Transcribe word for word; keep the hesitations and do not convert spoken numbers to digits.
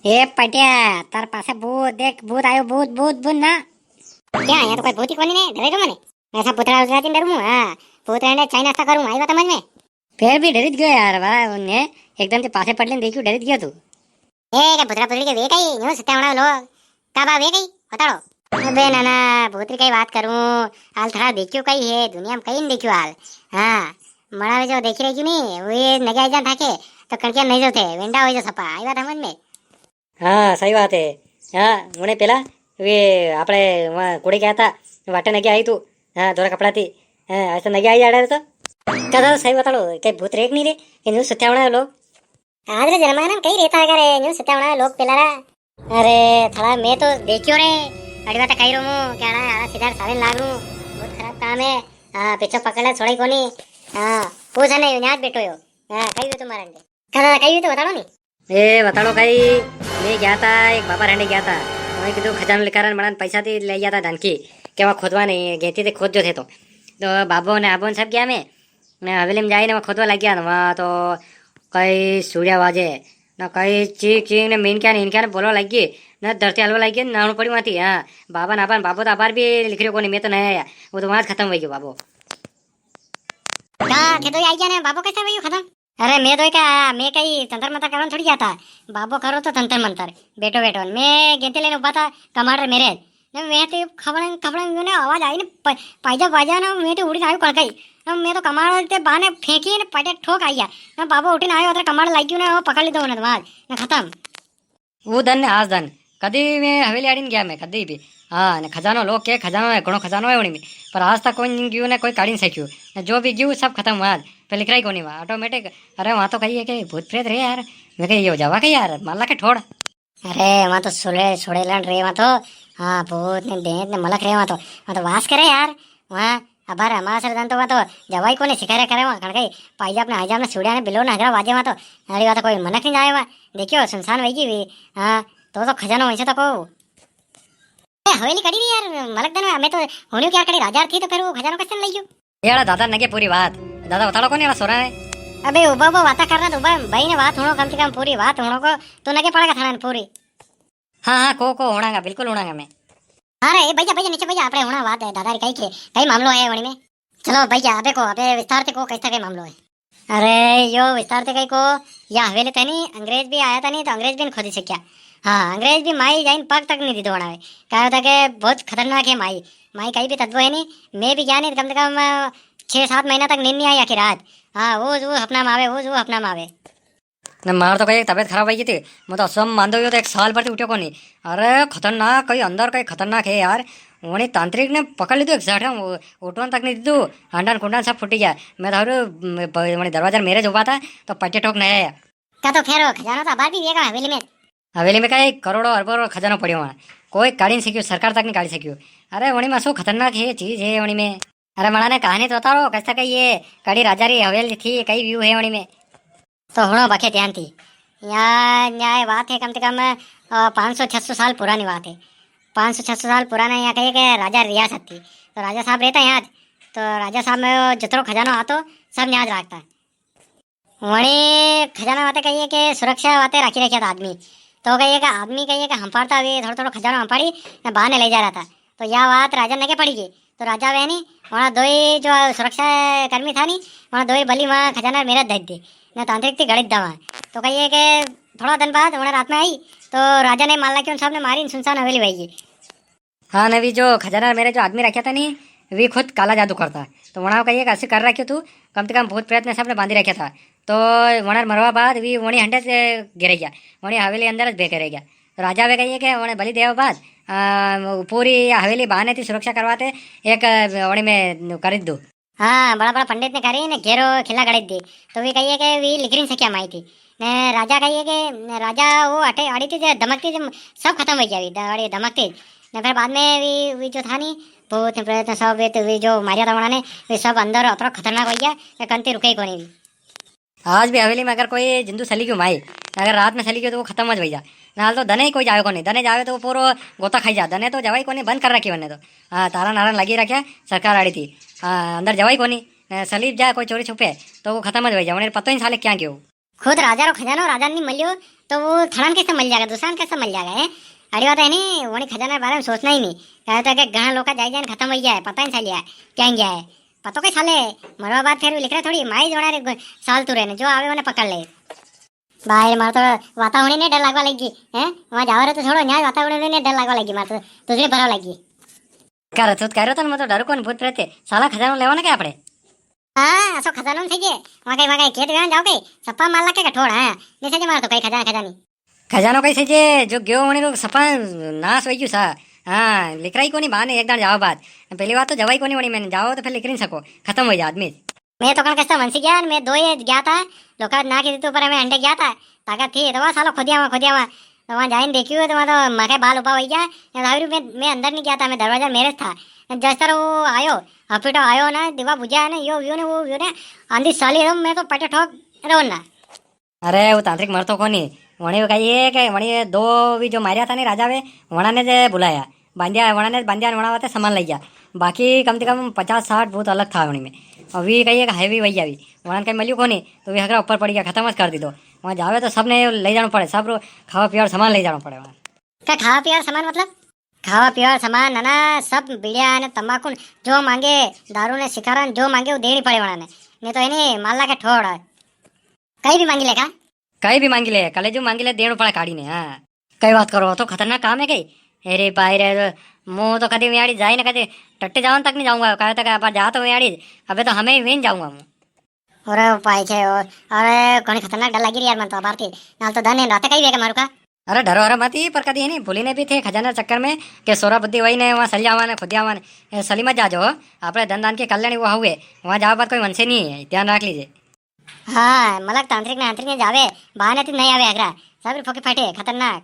ए पटिया, तार पासे भूत देख, भूत आयो, भूत, भूत, भूत ना। क्या, यहाँ तो कोई भूत ही कोनी ने, डरे तो मने। मैं सब भूतड़ा उतरा दिन डरूँ, हाँ। भूत रहने चाय नाश्ता करूँ, आई बात समझ में? फिर भी डरित गयो यार, वाह, उन्हें एकदम से पासे पड़ लेन देखियो, डरित गयो तू। ए, के भूतड़ा भूतड़ी के वे कई, न्यू सत्या होना लोग। का बा वे कई, बताड़ो। अबे नाना, भूतड़ी कई बात करूँ, हाल थोड़ा देखियो कई है, दुनिया में कई नहीं देखियो हाल। हाँ, मड़ा में जो देखी रही क्यों नहीं, वो ये नगे आई जान थाके, तो कड़किया नहीं जो थे, वेंडा हो जो सपा, आई बात समझ में? हाँ, सही बात है। हाँ, उन्हें पेला वे आपणे वहाँ कुड़े गया था, वाटे नगे आई तू। हाँ, धोरा कपड़ा थी। हाँ, ऐसा नगे आई आड़ा रे तो। कदा सही बताड़ो, कई भूत रेक नहीं रे, कि न्यू सत्या होना है लोग। आज रे जमाना में कई रहता है करे, न्यू सत्या होना है लोग पेला रा। अरे, थड़ा मैं तो देखियो रे, अड़ी बात कही रो मु, क्या ना, आड़ा सीधा सारे लाग रू, बहुत खराब काम है। हाँ, पीछे पकड़ ले, छोड़े कोनी। हाँ, पूछा नहीं, न्याज बैठो यो। हाँ, कही हुई तुम्हारे अंडे। कदा कही हुई तो बताड़ो नहीं। ए, बताड़ो कई, मैं गया था, एक बाबा रहने गया था। वहीं कीधु खजानो लिखारा ने मड़ा ने पैसा थी ले गया था धन की, के वहाँ खोदवा नहीं, गेती थे खोद जो थे तो। तो बाबो ने आबो ने सब गया मैं, ने हवेली में जाई ने वहाँ खोदवा लग गया ना, वहाँ तो कई सूर्या वाजे, ना कई चीक चीक ने मिनक्या ने इनक्या ने बोलवा लग गई, ना धरती हलवा लग गई, नाणू पड़ी वहाँ थी। हाँ, बाबा ना बाबा, बाबो तो अबार भी लिख रहे कोनी, मैं तो नहीं आया, वो तो वहाँ खत्म हो गया बाबो। का थे तो आई गया ने बाबो कैसे भाई खत्म? अरे मैं तो क्या आया, मैं कई तंत्र मंत्र करन थोड़ी गया था। बाबो करो तो तंत्र मंत्र, बैठो बैठो। मैं गेंती लेने उबा था, कमाड़ रे मेरे। ने मैं तो खबड़न खबड़न ने आवाज आई ने प-, पाइजा पाइजा ना, मैं तो उड़ी आयो कड़काई। ना मैं तो कमाड़ ते बाने फेंकी ने पटे ठोक आया। ना बाबो उठी ना आयो, अतरे कमाड़ लाग गयो ना, वो पकड़ ली दो ना, आज ना खत्म। वो दन ने आज दन, कदी मैं हवेली आड़ी ने गया मैं, कदी भी। हाँ, ने खजानो लोग के खजानो है, घणो खजानो है उणी में, पर आज तक कोई नी गयो ने कोई काढ़ी नी सक्यो, ने जो भी गयो सब खत्म हुआ, फिर लिखराई कोनी हुआ, automatic। अरे वहाँ तो कही है कि भूत प्रेत रे यार, मैं कही यो जावा के यार, माला के ठोड़। अरे वहाँ तो सुड़े-, सुड़ेलन रे वहाँ तो, हाँ, भूत ने देंत ने मलक रे वहाँ तो, वहाँ तो वास करे यार, वहाँ अबार अमास रे दन तो वा तो जवाई कोनी सिखारे करे वा, कण कई पाइजा अपने हाइजा में सूड़िया ने बिलो ने हगरा वाजे वा तो, अरे वा तो कोई मनक नी जाए वा। देखियो सुनसान वई गी वी। हाँ, तो, तो खजानो वहीं से तो को। ए, हवेली कड़ी री यार, मलक दन में, मैं तो हुणियो क्या कड़ी राजा थी तो फिर वो खजानो कसन लई गयो? ये वाला दादा नगे पूरी बात, दादा बताड़ो कोनी वाला सोरा ने। अबे उबा उबा वाता करना तो उबा, भाई ने बात हुणो कम से कम पूरी बात हुणो को, तो नगे पड़ेगा थाना ने पूरी। हाँ, हाँ, को, को, हुणांगा, बिल्कुल हुणांगा मैं। हाँ रे, ए, बैजा, बैजा, नीचे बैजा, आपणे हुणा बात है, दादा री कई के, कई मामलो है वणी में। चलो बैजा, अबे को, अबे विस्तार से को, कैसा कई मामलो है? अरे, यो विस्तार से कई को, या हवेली था नी, अंग्रेज भी आया था नी, तो अंग्रेज भी नी खोदी सक्या। हाँ, अंग्रेज भी माई जाइन पग तक नी दीधो वणावे। कहा था के बहुत खतरनाक है माई। माई कई भी तत्व है नी, मैं भी गया नी, कम से कम, अ, छह सात महीना तक नींद नी आई आखी रात। हाँ, वो, वो हपना में आवे, वो, वो हपना में आवे। ने मार तो कई तबीयत खराब होई गी थी, मैं तो असो मांदो हुयो तो एक साल भर थी उठ्यो कोनी। अरे खतरनाक, कई अंदर कई खतरनाक है यार। वणी तांत्रिक ने पकड़ लीधो एक झाट, वो उठवा तक नी दीधो, हांडा कुंडा सब फूटी गया। मैं तो हर, म, ब-, वणी दरवाजा मेरे ज उबा था, तो पटे ठोक नी आया। का तो फेर खजानो तो अबार भी वेगा हवेली में। हवेली में कई करोड़ों अरबों रो खजानो पड़्यो वहाँ, कोई काढ़ी नी सक्यो, सरकार तक नी काढ़ी सक्यो। अरे वणी में असो खतरनाक है चीज है वणी में। अरे मना ने कहानी तो बताओ, कैसा कई ये कड़ी राजा री हवेली थी, कई व्यू है वणी में? तो हुणो बखे ध्यान थी। या न्याय बात है कम से कम, अ, पाँच सौ छह सौ साल पुरानी बात है। पाँच सौ छह सौ साल पुराना यहाँ कहिए कि राजा रियासत थी, तो राजा साहब रहता यहाँ। तो राजा साहब में वो जितरो खजानो आतो, सब न्याज राखता। वणी खजाना वाते कहिए कि सुरक्षा वाते राखी रखिया था आदमी। तो कहिए कि आदमी कहिए कि हंपाड़ता हुए थोड़ो थोड़ो खजानो हंपाड़ी ने बाहर ने ले जा रहा था। तो या बात राजा ने के पड़ी गई। तो राजा वे नी, वणा दोई जो सुरक्षा कर्मी था नी, वणा दोई बली वहाँ खजाना मेरा दे दे, ने तांत्रिक थी गणित दवा। तो कहिए कि थोड़ा दिन बाद वणा रात में आई, तो राजा ने मार लाखी, उन सबने मारी, सुनसान हवेली वही गई। हाँ, ने वी जो खजाना मेरे जो आदमी रख्या था नी, वी खुद काला जादू करता। तो वणा कहिए कि असी कर रख्यो तू, कम से कम भूत प्रेत ने सबने बांधी रख्या था। तो वणा मरवा बाद वी वणी हंडे से गिर गया, वणी हवेली अंदर ज बेके रह गया। तो राजा वे कहिए कि वणे बलि देवा बाद, आ, पूरी हवेली बहाने थी सुरक्षा करवाते एक, आ, वणी में कर दू। हाँ, बड़ा बड़ा पंडित ने करी ने घेरो खिला गड़े दी। तो वी कहिए कि वी लिख नी सक्या माई थी। ने राजा कहिए कि राजा वो अटे अड़ी थी जो धमकती जो सब खत्म हो गया वी, द-, अड़ी धमकती। ने फिर बाद में वी, वी जो था नी, भूत प्रेत सब वे तो वी जो मारिया था वणा ने, वी सब अंदर अतरो खतरनाक हो गया, ने कंती रुके ही कोनी वी। आज भी हवेली में अगर कोई जिंदू सली गयो माई, अगर रात में सली गयो तो वो खत्म ज वई जा। नाल तो दने ही कोई जावे कोनी, दने जावे तो वो पूरो गोता खाई जा, दने तो जवाई कोनी, बंद कर रखी वने तो। हाँ, ताला नारन लगी रख्या, सरकार आड़ी थी। हाँ, अंदर जवाई कोनी, ने सली जा कोई चोरी छुपे, तो वो खत्म ज वई जा, वने पतो ही नी साले क्या गयो। खुद राजा रो खजानो राजा ने नी मल्यो, तो वो थड़ान कैसे मल जागा, दूसरा ने कैसे मल जागा, है? अड़ी बात है नी, वणी खजाना के बारे में सोचना ही नी। कहे तो के घणा लोग जाई जाई ने खत्म हो गया है, पता ही नी चलिया, क्या गया है। पतो कई साले, मरवा बाद फिर लिख रहा थोड़ी, माई जोड़ा रे गो-, साल तू रहने, जो आवे उन्हें पकड़ ले। भाई, मारे तो वाता होने ने डर लागवा लगी, हैं? वहाँ जावा रे तो छोड़ो, न्याय वाता होने ने डर लागवा लगी, मारे तो तुझे भरा लगी। कर, तू कह रहे तो मैं तो डरू कौन भूत प्रेत है, साला खजाना लेवा ना क्या आपड़े? हाँ, असो खजानो नी सही है। वहाँ कई, वहाँ कई खेत गया जाओ कई, सप्पा माल लाके कठोर, हाँ। नी सही मार तो कई खजाना, खजानी। खजानो कई सही जे, जो गयो वणी रो सप्पा नाश वई गयो सा। हाँ, लिकराई कोनी बाने एक दाण जाओ बात। पहली बात तो जवाई कोनी वणी में, जाओ तो फिर लिकरी नी सको, खत्म हो जा आदमी। मैं तो कण कस्ता मनसी गया, मैं दो ये गया था, लोका ना के तो पर मैं अंडे गया था, ताकत थी, तो वहाँ सालो खोदिया वहाँ, खोदिया वहाँ। तो वहाँ जाइन देखियो, तो वहाँ तो मारे बाल उपा हो गया, या भाभी मैं, मैं अंदर नी गया था, मैं दरवाजा मेरे था। जस्तर वो आयो, हफीटो आयो ना, दीवा बुझा ने, यो व्यो ने, वो व्यो ने, आंधी साली एकदम, मैं तो पटे ठोक रो ना। अरे, वो तांत्रिक मरतो कोनी। वणी कही है कि वणी दो भी जो मारिया था नी राजा वे, वणा ने जे बुलाया, बांधिया, वणा ने बांधिया, वणा वाते सामान लई गया। बाकी कम से कम पचास साठ भूत अलग था वणी में। और वी कही है कि है भी वही अभी। वणा ने कहीं मल्यू कोनी, तो वी हकरा ऊपर पड़ी गया, खत्म कर दी दो। वहाँ जावे तो सबने लई जाणो पड़े, सब रो खावा पीवा रो सामान लई जाणो पड़े वहाँ। का खावा पीवा रो सामान मतलब? खावा पीवा रो सामान, ना, ना, सब बीड़िया ने तंबाकू, जो मांगे, दारू ने सिखारा ने, जो मांगे वो देणी पड़े वणा ने। नी तो इन्हें माला के ठोड़ है। कई भी मांगी ले का? कई भी मांगी ले, कलेजू मांगी ले, देणो पड़े काढ़ी ने, हाँ। कई बात करो, तो खतरनाक काम है कई? अरे भाई रे, मूं तो कदी व्याड़ी जाई ने कदी टट्टे जावन तक नी जाऊंगा, कहे तक अब जा तो व्याड़ी, अबे तो हमें ही वेन जाऊंगा मूं। अरे भाई थे, ओ, अरे घणी खतरनाक डर लगी री यार, मन तो अबार थी, नाल तो दन है, राते कई वेगा मारू का? अरे डरो, अरे मत ही, पर कदी है नी, भूली ने भी थे खजाना चक्कर में, के सोरा बुद्धि वही ने, वहाँ सलियावा ने, खुदियावा ने, ए, सली मत जाजो, आपणे धन दान के कल्याण वो हुए, वहाँ जावा बाद कोई मनसे नी है, ध्यान राख लीजे। हाँ, मलक तांत्रिक ने आंतरिक ने जावे, बहाने ती नी आवे हगरा। सब री फोकी फाटे, खतरनाक।